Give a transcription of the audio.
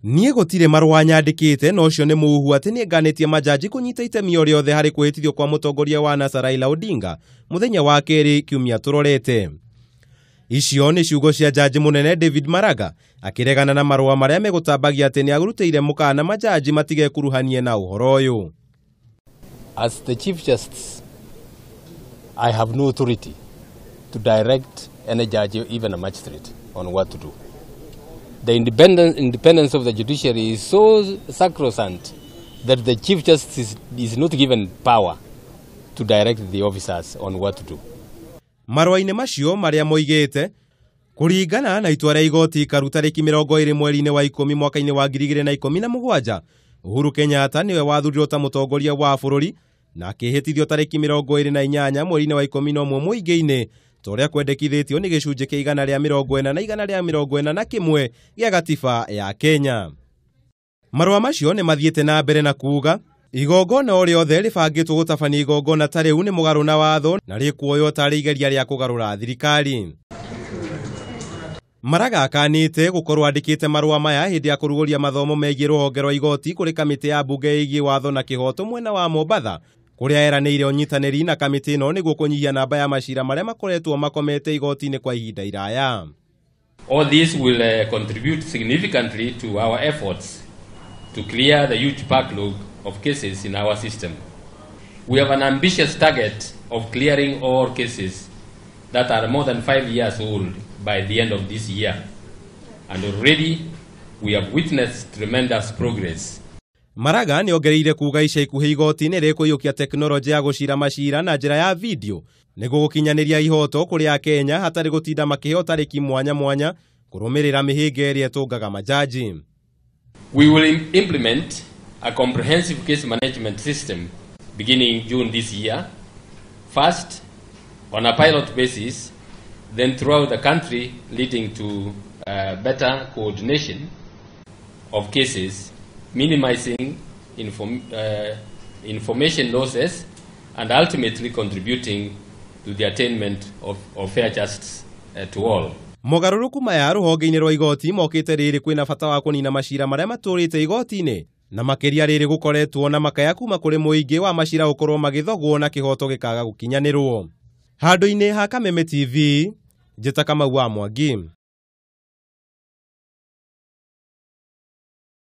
Niĩ gũtirĩ marũa nyandĩkĩte na ũcio nĩ mũhuhu atĩ nĩnganĩtie majaji kũnyita itemi o rĩothe harĩ kwĩhĩtithio kwa mũtongoria wa NASA Raila Odinga mũthenya wa kerĩ kiumia tũrorete. Icio nĩ ciugo cia jaji mũnene David Maraga akĩregana na marũa marĩa megũtambagia atĩ nĩarutĩire mũkana majaji matigekuruhanie na ũhoro ũyũ. As the Chief Justice, I have no authority to direct any judge, even a magistrate, on what to do. The independence of the judiciary is so sacrosanct that the Chief Justice is not given power to direct the officers on what to do. Marũa-inĩ macio marĩa moigĩte kũringana na itua rĩa igoti ikaru tarĩki 20 mweri-inĩ wa 10 mwaka-inĩ wa 2017, Uhuru Kenyatta nĩwe wathurirwo ta mũtongoria wa bũrũri na akĩhĩtithio tarĩki 28 mweri-inĩ wa 11 mũingĩ-inĩ ta ũrĩa kwendekithĩtio nĩ gĩcunjĩ kĩa 140 na 141 gĩa gatiba ya Kenya. Marũa macio nĩ mathiĩte na mbere na kuuga igongona o rĩothe rĩbangĩtwo gũtabania igongona ta rĩu nĩ mũgarũ na watho na rĩkuoywo tarĩ igeria rĩa kũgarũra thirikari. Maraga akanĩte gũkorwo andĩkĩte marũa maya hĩndĩ ya kũrugũria mathomo megiĩ rũhonge rwa igoti kũrĩ kamĩtĩ ya mbunge ĩgiĩ watho na kĩhoto mwena wa Mombatha, kũrĩa eranĩire ũnyitanĩri na kamĩtĩ ĩno nĩguo kũnyihia namba ya macira marĩa makoretwo makomete igoti-inĩ kwa ihinda iraya. All this will contribute significantly to our efforts to clear the huge backlog of cases in our system. We have an ambitious target of clearing all cases that are more than 5 years old by the end of this year. And already we have witnessed tremendous progress. Maraga nĩongereire kuga ica ikuhĩ igoti nĩ rĩkũiyũkia tekinoronjĩ ya gũcira macira na njĩra ya video nĩguo gũkinyanĩria ihoto kũrĩ Akenya hatarĩ gũtinda makĩheo tarĩki mwanya mwanya kũrũmĩrĩra mĩhĩnga ĩrĩa ĩtũngaga majaji. We will implement a comprehensive case management system beginning June this year, first on a pilot basis, then throughout the country, leading to better coordination of cases, minimizing information losses, and ultimately contributing to the attainment of fair justice to all. Mogarũrũku maya rũhonge-inĩ rwa igoti mokĩte rĩrĩ kwĩna bata wa kũnina macira marĩa matũrĩte igoti-inĩ na makĩria rĩrĩ gũkoretwo na makaya kuma kũrĩ mũingĩ wa macira gũkorwo magĩthogwo na kĩhoto gĩkaga gũkinyanĩrwo. Handũ-inĩ ha Kameme TV, njĩta Kamau wa Mwangi.